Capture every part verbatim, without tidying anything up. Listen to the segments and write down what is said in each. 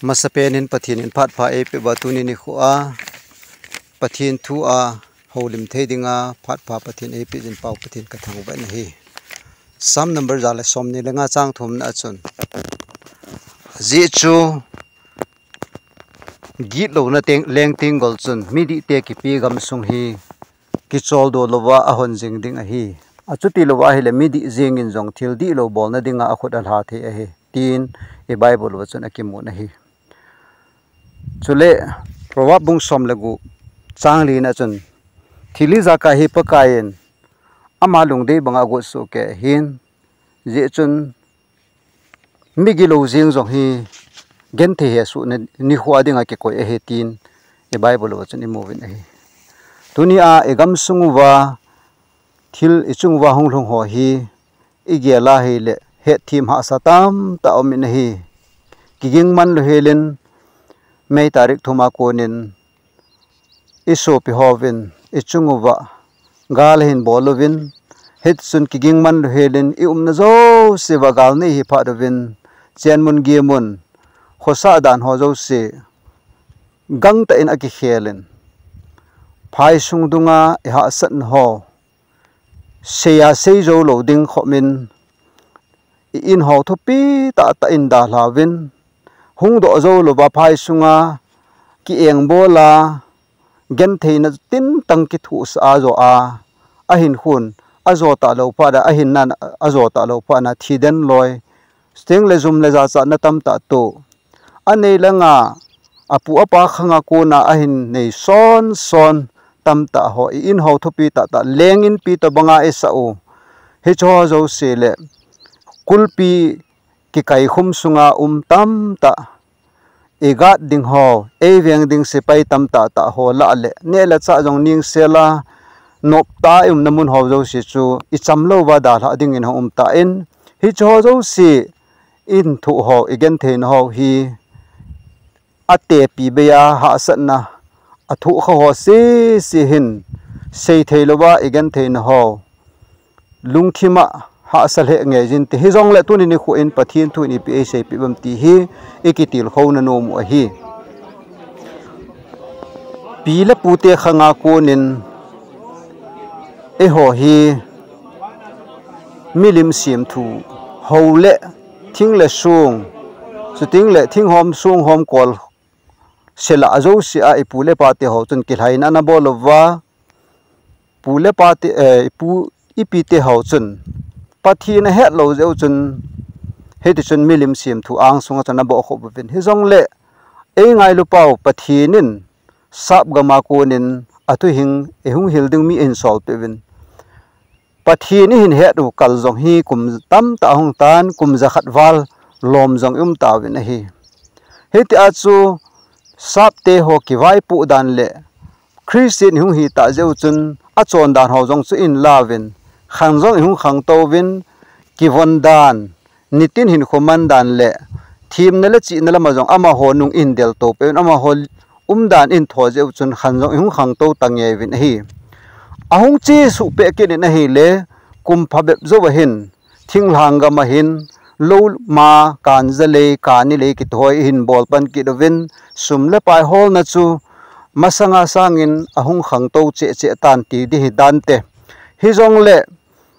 Masapen in Pathen in phat pha eipeh uva tuni nikho a Pathen thu a houlim thei dinga phat pha Pathen eipeh jin pau Pathen kathangvah in ahi. Psalm number ja le somni le nga chang thumna a chun, ajeh chu gitlouna teng, leng tenggol chun midihte kipe gamsung hi kicholdo louva ahon jing ding ahi. Achuti louva ahile midih jeng in jong thil dihlou bolna dinga akhut alha thei ahi, tin i Bible uva chun akimun ahi. Chule Proverb bung som le gup chang lina chun, thil ijakai hi Pakai in ama lungdei banga agot soh kei ahin, ajeh chun migilou jeng jong hi genthei hesohna nikho a dinga kikoi ahi, tin i Bible uva chun imu uvin ahi. Tunia igamsung uva thil ichung uva hunglhung ho hi igel a ahile hetthem hahsa tamtah aumin ahi. Kiging manlou helin May tarik thum a konin isopi hovin ichung uva gal ahin bol uvin, hitichun kiging manlou helin iumna jouse uva gal nei hi phat uvin, chenmun gimun, khosah dan ho jouse gangtah in akikhelin, phaisung dunga ihahsatna ho seiya sei joulou ding khomin, i-in ho thupi tahtah in dalhauvin, hungdoh joulouva phaisunga kiengbol a, gentheina tintang kithohsah a jo a, ahinkhun ajo talou phat a, ahinnan ajo talou phat a thiden loi, chuteng le jum le jachatna tamtah toh, anei langa apu apa khanga kona ahin nei sonson tamtah ho, i-in ho thupi tahtah, leng inpi tobanga isah u, hicheho jouse le kulpi kikaikhum sunga um tamtah, i guard ding ho, eiveng ding sepai tamtah tah ho lah le neh le chah jong nengsel a noptah a iumna mun ho jouse chu ichamlouva dalhah dingin hung um tan, hicheho jouse in thoh ho, igentheina ho hi atepi bei a hahsatna athohkha ho sese hin seithei louva igentheina ho lungthima hahsa lheh ngeijin ti. Hijongle tuni nikho in Pathen thu in ipi eiseipeh uvem ti hi ikitilkhouna nom u ahi. Pi le pute khanga konin eiho hi milim semthu, hou le thing le song, chuteng le thinghom songhom kol sela jouse a ipu le pate ho chun kilhaina anabol uva, pu le pate, eh, ipu ipite ho chun Pathen ahetlou jeh u chun hitichun milim semthu angsunga chun abohkhup uvin. Hijongle eingailu pau Pathen in sap gama konin athuhing ihung hil ding mi ahin solpeh uvin. Pathen ihin het u kal jong hi kum tamtah ahung tan, kum jakhat val lom jong ium tauvin ahi. Hitia chu sapte ho kivaipoh dan le Christian ihung hitah jeh u chun achondan ho jong chu ihin lauvin, khan jong ihung khangtouvin, kivon dan, nitin hinkho man dan le themna le chihna lama jong amaho nung ihin deltou peh uvin, amaho umdan ihin tho jeh u chun khan jong ihung khangtou ta ngeiyuvin ahi. Ahung chesuh peh kit in ahile, kum phabep jou ahin, thinglhang gam ahin, lou ma, kanja lei, kani lei kiti ho ihin bolpan kit uvin, sum le pai holna chu masanga sangin ahung khangtou cheh cheh tan ti ding ahi dante. Hijongle,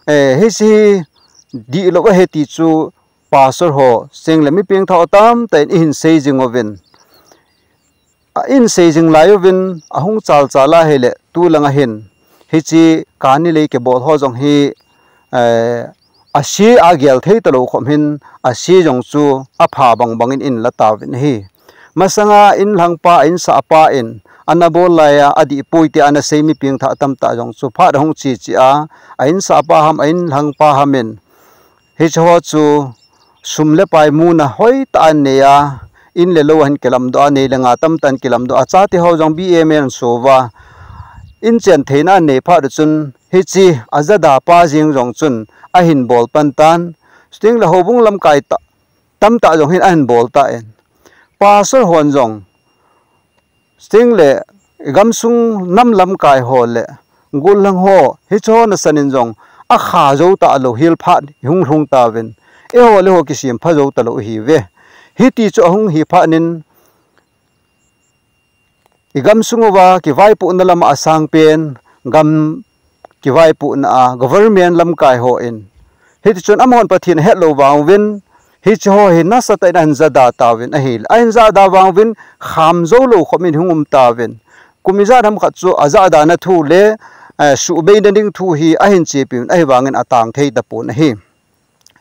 eh, hiche hi dihlou ahi ti chu pastor ho, chuteng le mi pengthah ho tamtah in ihin sei jing uvin, a ihin sei jing lai uvin, ahung chalchal ahile tulanga hin hiche kani lei kibol ho jong hi, eh, ase a gel thei talou khop hin, ase jong chu apha bangbang in ihin la tauvin ahi. Masanga inlhangpa, insahpa in anabol laiya adihpoi tia anasei mi pengthah tamtah jong chu phat ahung che che a, a insahpa ham, a inlhangpa ham in hicheho chu sum le pai muna hoitah a aneiya, in le lou ahin kilamdoh a, nei le gou tamtah in kilamdoh a, chate ho jong B M ahin so uva, inchen theina anei phat u chun hiche ajadapa jeng jong chun ahin bolpan tan, chuteng le houbung lamkai tah, tamtah jong hin ahin bol tan, pastor hon jong, chuteng le gamsung nam lamkai ho le gollhang ho, hicheho nasan in jong akha jou talou hel phat ihung lhung tauvin, eiho le eiho kisem pha jou talou ihiuve. Hiti chu ahung hi phat in i gamsung uva kivaipohna lama asang pen gam kivaipohna a government lamkai hon, hiti chun amahon Pathen ahet lou vang uvin, hiche ho hi nasatah in ahin jada tauvin ahile, ahin jada vang uvin, kham jou lou khop in hung um tauvin. Kum ijat ham khat chu ajadana thu le, eh, suhbeina ding thu hi ahin chepi uvin, ahivangin atang thei tapon ahi.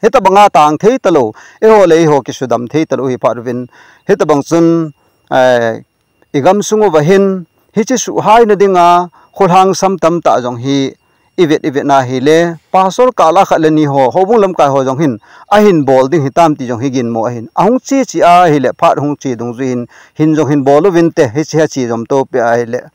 Hitabanga tang thei talou, eiho le eiho kisudam thei talou hi phat uvin, hitabang chun, eh, i gamsung uva hin, hiche suhhaina dinga, kholhang sam tamtah jong hi, i vet, i vet na hile, pastor kah la khat le ni ho, houbung lamkai ho jong hin, ahin bol ding hitam ti jong hi ginmo ahin. Ahung che che ahile, phat hung che dungjui hin, hin jong hin bol uvinte, hiche hi ache jom to pi ahile.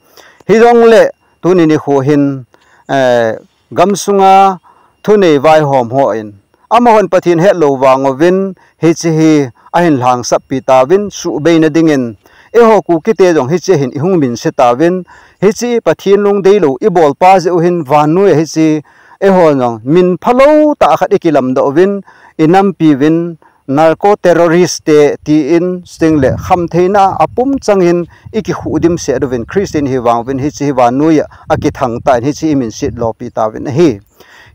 Hijongle, tuni nikho hin, eh, gamsunga thunei vaihom hon, amahon Pathen het lou vang uvin, hiche hi ahin lhangsap pi tauvin, suhbeina dingin, eiho Kukite jong hiche hin i hung minse tauvin, hiche Pathen lungdei lou i bolpa jeh u hin vannoiya hiche, eiho jong min phalou tah khat i kilamdoh uvin, i nampi uvin, narco terrorist te tin, sting le khamtheina a pum changin i kikhuh dimset uvin, Christian hi vang uvin, hiche hi vannoiya akithang tan, hiche i minset lopi tauvin ahi.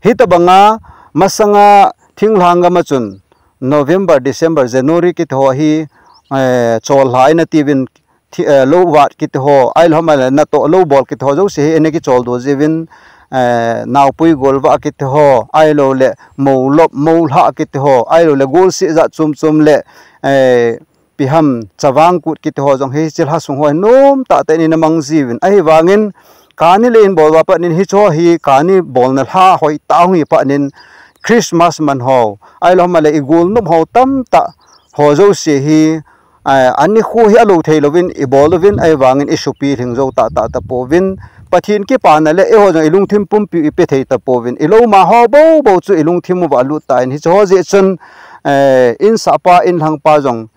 Hitabanga masanga thinglhang gama chun November, December, January kiti ho hi, eh, chollhai nati uvin, thi-, eh, lou vat kiti ho, ahilouleh natoh lou bol kiti ho jouse hi eina kichol doh jiuvin, eh, naopui golvah kiti ho, ahilouleh moulop, moulhah kiti ho, ahilouleh golseh jat chom chom le, eh, ipi ham, chavang kut kiti ho jong hiche lha sung ho hi nomtah tah in eina mang jiuvin. Ahivangin, kani le in bol uva pat in hiche ho hi kani bolna lha hoitah hung hi pat in Christmas man ho, ahilouleh i golnop ho tamtah ho jouse hi, eh, anikho hi alou thei louvin i bol uvin, ahivangin i sopi lhing jou tahtah tapouvin, Pathen kipana le eiho jong i lungthim pumpi u i pe thei tapouvin, i lou ma ho bou bou chu i lungthim uva alut tan, hiche ho jeh chun, eh, insahpa, inlhangpa jong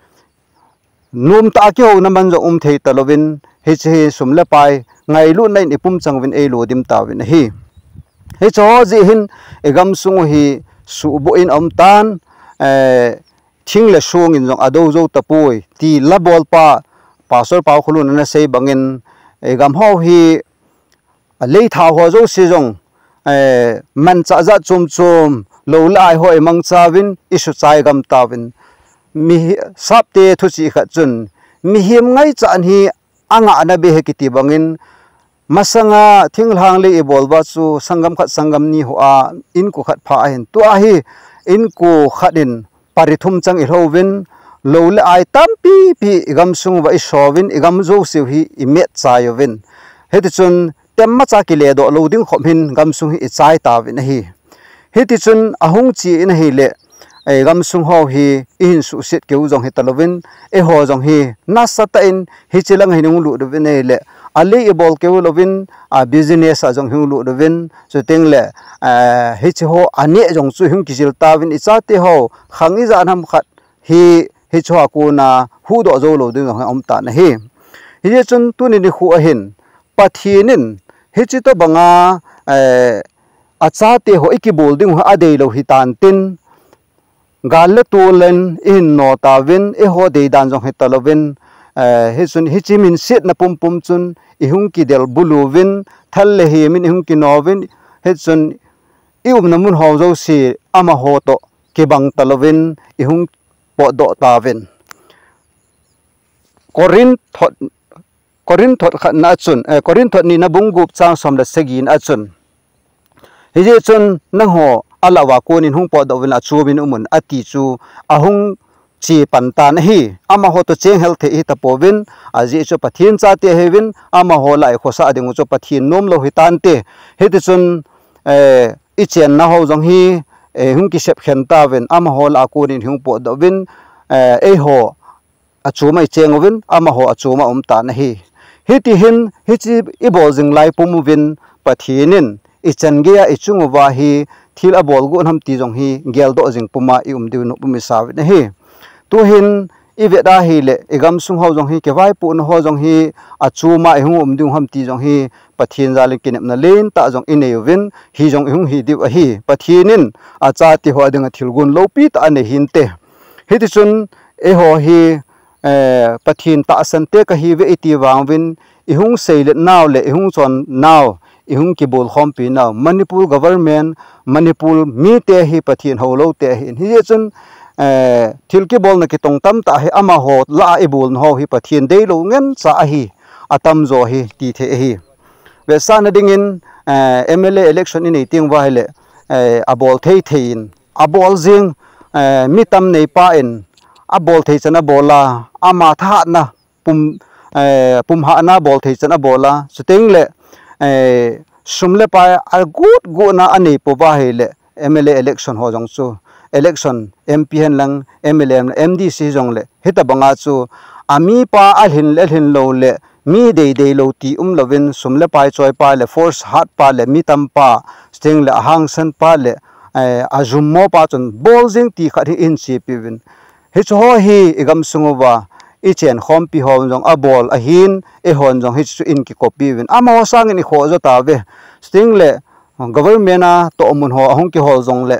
nomtah a kihouna man jong um thei talouvin, hiche hi sum le pai ngailutna in i pum chang uvin ei lo dim tauvin ahi. Hiche ho jeh hin i gamsung u hi suhboh in aum tan, eh, thing le song in jong adou jou tapoi, ti labolpa Pastor Paokholun ana sei bangin, i gam ho hi, a, leithao ho jouse jong, eh, manchah jat chom chom, lou le ai ho i mangcha uvin, i suchai gam tauvin. Mi hi, Sapte thuchih khat chun, mihem ngaichat hi angahna bei ahi kiti bangin, masanga thinglhang lei i bol uva chu sanggam khat sanggam ni hoa inko khat pha ahin. Tua hi inko khat in pari thum chang i lhouvin, lou le ai tampi pi i gamsung uva i souvin, i gam jouseu hi i metchai uvin. Hiti chun, temmacha kiledoh lou ding khop hin gamsung hi i chai tauvin ahi. Hiti chun ahung che in ahile, eh, gamsung ho hi i hin suhset keu jong hi talouvin, eiho jong hi nasatah in hiche lang hin hung lut uvin ahile, a lei i bol keu louvin, a business a jong hung lut uvin, chuteng le, eh, hiche ho aneh jong chu hung kijil tauvin i chate ho, khang ijat ham khat hi, hiche ho a kona huhdoh jou lou ding jong hi aum tan ahi. Hijeh chun tuni nikho ahin, Pathen in hiche tobanga, eh, a chate ho i kibol ding u hi adei lou hi tan tin, gal le tol in i hin no tauvin, eiho deidan jong hi talouvin, eh, hichun hiche minsetna pumpum chun i hung kidel bulu uvin, thal le hem in i hung kino uvin, hichun i umna mun ho jouse amaho toh kibang talouvin i hung potdoh tauvin. Korinth thot, Korinth thot khatna a chun, eh, Korinth thot nina bung gup chang som le sagi na a chun, hijeh chun nangho alah uva konin hung potdoh uvin achom in umun ati chu ahung che pan tan ahi. Amaho toh cheng hel thei hi tapouvin, ajeh chu Pathen chate ahiuvin, amaho lah a i khosah ding u chu Pathen nom lou hi tante. Hiti chun, eh, i chenna ho jong hi, eh, hung kisep khen tauvin, amaho lah a konin hung potdoh uvin, eh, eiho achom a i cheng uvin, amaho achom a um tan ahi. Hiti hin, hiche i bol jing lai pum uvin, Pathen in i chan gei a i chung uva hi thil abol got ham ti jong hi geldoh jing puma i um diu nop um i sa uvin ahi. Tuhin i vet ahile, i gamsung ho jong hi, kivaipohna ho jong hi, achom a i hung um diu ham ti jong hi, Pathen jal in kinepna lentah jong i nei uvin, hi jong i hung hi diu ahi. Pathen in a chate ho a dinga thilgon loupi tah anei hinte. Hiti chun eiho hi, eh, Pathen tahsan te kahiuve i ti vang uvin, ihung seilet nau le ihung chon nau, ihung kibol khompi nau, Manipur government, Manipur mite hi Pathen houlou te ahin. Hijeh chun, eh, thil kibolna kitong tamtah hi amaho lah a ibol nau hi Pathen deilou ngen cha ahi, atamjo hi ti thei ahi. Vetsahna dingin, eh, M L A election inei teng uva ahile, eh, abol thei thei in, abol jing, eh, mi tam neipa in, abol thei chan abol a, ama thahatna, pum, eh, pumhatna bol thei chan abol a, chuteng le, eh, sum le pai agot got na anei pouva ahile, M L A election ho jong chu, election M P hen lang, M L A, M D C jong le, hitabanga chu, amipa alhin le alhin lou le, mi dei dei lou ti umlouvin, sum le pai choi pa le, force hat pa le, mi tam pa, chuteng le, ahangsan pa le, eh, ajum mo pa chun, bol jing ti khat hi ihin chepi uvin. Hiche ho hi igam sung uva, ichen khompi hon jong abol ahin, eihon jong hichu ihin kikopi uvin. Amaho sangin ikhoh jo tauve. Chuteng le, government a tohmun ho ahung kihol jong le,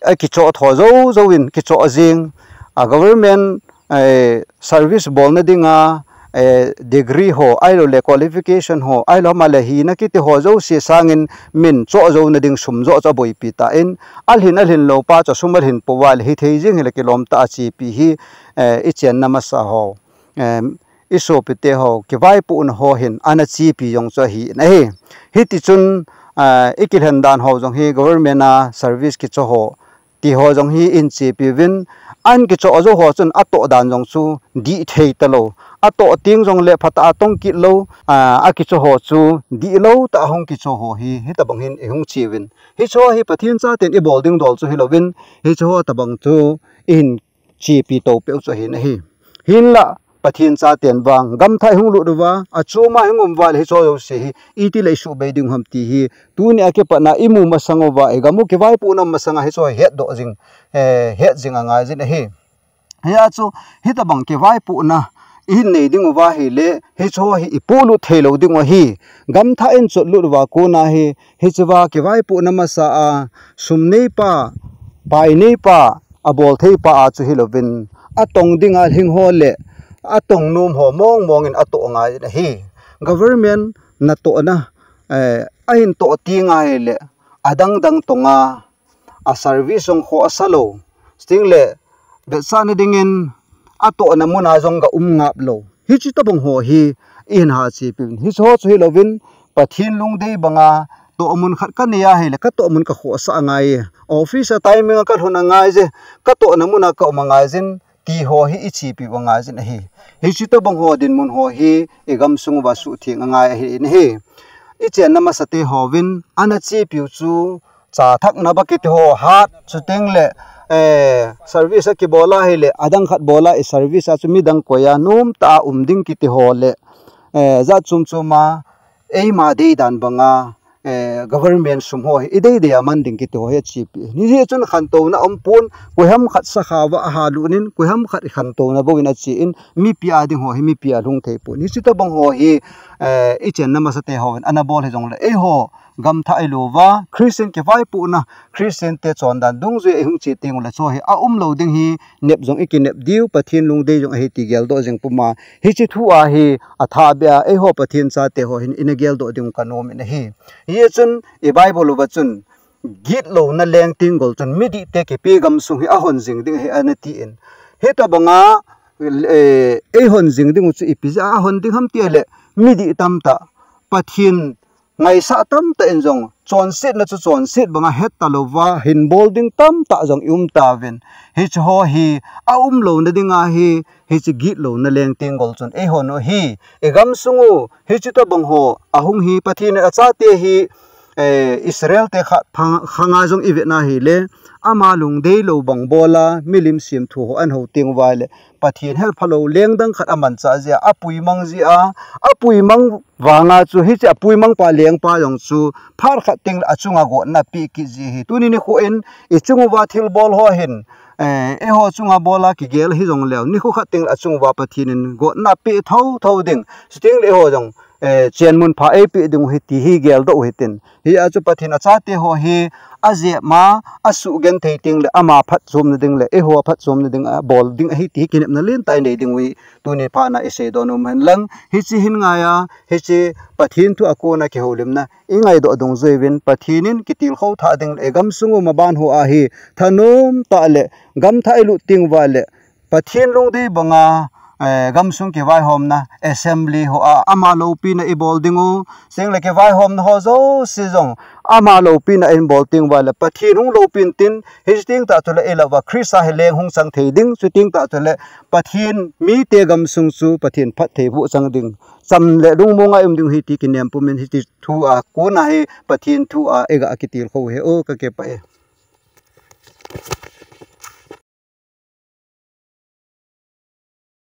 akichoh tho jou jou in kichoh jing. A government, eh, service bolna dinga, eh, degree ho, ahilou le qualification ho, ahilou le hina kiti ho jouse sangin min choh jouna ding sum joh chu aboipi tan, alhin alhin lou pa chu sum alhin pouva le hithei jing hile kilom tah a chepi hi, eh, ichenna masa ho, eh, isopite ho, kivaipohna ho hin ana chepi jong chu ahi in ahi. Hiti chun, eh, ikilhen dan ho jong hi government a service kichoh ho, ti ho jong hi ihin chepi uvin, ahin kichoh jou ho chun atoh dan jong chu dih thei talou. Atoh teng jong le phatah a tong kit lou, a, akichoh ho chu dihlou tah a hung kichoh ho hi, hitabang hin ihung che uvin. Hiche ho hi Pathen chaten ibol ding dol chu hilouvin, hiche ho tabang chu ihin chepi to peh u chu ahin ahi. Hinlah, Pathen chaten vang, gamthah ihung lut uva, achom a ihung um uva le hiche ho jouse hi, iti le isuhbei ding ham ti hi, tuni a kipat na imu masang uva, igam u kivaipohna masang a hiche ho hi hetdoh jing, eh, het jing angai jin ahi. Hia chu, hitabang kivaipohna, ihin nei ding uva ahile, hiche ho hi ipolut thei lou ding u ahi. Gamthah ihin chot lut uva kona hi, hiche va kivaipohna masa a, sum neipa, pai neipa, abol thei pa a chu hilouvin, atong dinga lhing ho le, atong nom ho mong mong in atoh ngai in ahi. Government natohna, eh, ahin toh teng ahile, adang dang tonga, a service jong khoh asa lou. Chuteng le, vetsahna dingin, atohna muna jong ga um ngap lou. Hiche tabang ho hi, ihin ha chepi uvin. Hiche ho chu hilouvin, Pathen lungdei banga, tohmun khat kanei ahile, katohmun kakhohsah angai. Office a timing a kalhun angai je, katohna muna kaum angai jin, ti ho hi ichepi u angai jin ahi. Hiche tabang ho dinmun ho hi, igam sung uva suhtheng angai ahi in ahi. Ichenna masate hovin, ana chepi u chu, cha thakna ba kiti ho hat, chuteng le, eh, service a kibol ahile, adang khat bol a i service a chu midang koi a, nom tah a um ding kiti ho le, eh, jat chom chom a, eima dei dan banga, eh, government sum ho hi, idei dei a man ding kiti ho hi achepi. Hijeh chun khantouna um pon, koiham khat sakha uva aha lut in, koiham khat khantouna bou in ache in, mipi a ding ho hi, mipi a lhung thei pon. Hiche tabang ho hi, eh, ichenna masate hovin, ana bol hijong le, eiho, gamthah ilou uva, Christian kivaipohna, Christian te chondan dungjui a ihung che teng ule chu hi, aum lou ding hi, nep jong ikinep diu, Pathen lungdei jong ahi ti geldoh jing puma, hiche thu a hi, athah beh a, eiho Pathen chate ho hin, ina geldoh ding kanom in ahi. Hijeh chun, i Bible uva chun, gitlouna leng teng gol chun, midih te kipe gam sung hi ahon jing ding ahi ana tin. Hitabanga, eh, eihon jing ding u chu ipi jeh a ahon ding ham ti le, midih tamtah, Pathen ngaisah tamtah in jong, chonsetna chu chonset banga het talouva, hin bol ding tamtah jong i um tauvin. Hiche ho hi, aum louna dinga hi, hiche gitlouna leng teng gol chun eihon u hi, igam sung u, hiche tabang ho, ahung hi, Pathen in achate hi, eh, Israel te kha, pha-, khanga jong ivet na hile, ama lungdei lou bang bol a, milim semthu ho ahin hou teng uva le, Pathen helpha lou leng dang khat amanchah jeh a, apuimang jeh a, apuimang vanga chu hiche apuimang pa lengpa jong chu phat khat teng le achunga gotna apeh kit ji ahi. Tuni nikho in ichung uva thilbol ho hin, eh, eiho chunga bol a kigel hijong leu, nikho khat teng le achung uva Pathen in gotna apeh thotho ding. Chuteng le eiho jong, eh, chenmun pha eipeh ding u ahi ti hi geldoh u hitin. Hia chu Pathen achate ho hi ajep ma, asugenthei teng le ama phatchomna ding le eiho phatchomna ding abol ding ahi ti hi kinepna lentah inei ding u hi tuni phat na isei don u hen lang. Hiche hin ngai a, hiche Pathen thu a kona kihoulimna ingaidoh dungjuiyin Pathen in kitilkhou thah ding le igamsung u maban ho a hi thanom tah le gamthah ilut teng uva le Pathen lungdei banga, eh, gamsung kivaihomna assembly ho a ama loupina ibol ding u, chuteng le kivaihomna ho jouse jong ama loupina inbol teng uva le Pathen hung loupin tin, hiche teng tah chule ilou va Christa hi leng hung chang thei ding, chuteng tah chule Pathen mite gamsung chu Pathen phattheiboh chang ding, cham le lungmonga i um ding u ahi ti kinem pumin hiche thu a kona hi Pathen thu a iga kitilkhou u ahi o, kakipah e.